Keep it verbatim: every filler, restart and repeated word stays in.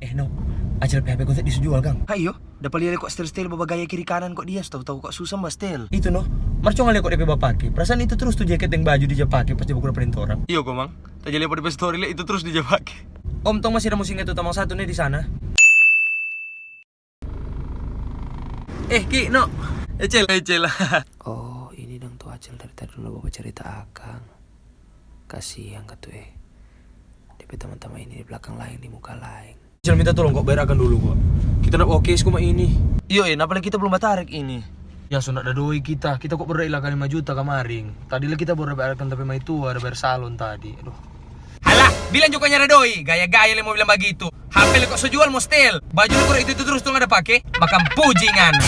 Eh, no, Acel pe H P kote di so jual, kang? Ayo, dapa lia kok stel-stel babagaya kiri kanan kok dia, so tau-tau kok susah mba stel. Itu, no, mar co ngana lia kok depe bapake. Perasaan itu terus tu jaket deng baju dia ja pake pas dia baku dapa deng torang. Iyo, komang. Ta ja lia pa depe story, lia itu terus dia ja pake. Om, tong masih ada mo singgah tu tamang satu ne di sana. Eh, Ki, no. Ecel, Ecel. Oh, ini dang tu Acel dari tadi dulu bawa cerita akang. Kasiang katu, eh. Depe teman-teman ini di belakang laeng, di muka laeng. Cel minta tolong kok, bayar akang dulu kok. Kita nda oke cuma ini. Iyo, eh, napa lagi kita belum batarek ini? Ya, so nda ada doi kita. Kita kok baru da ilang akang lima juta kamaring. Tadi lagi kita baru da bayar akang tapi mai tua, ada bayar salon tadi. Aduh. Halah, bilang jo kong nyanda ada doi. Gaya-gaya le mo bilang bagitu. H P le kok so jual mo stel. Baju le kong itu-itu terus tu ngana pake. Makan puji ngana.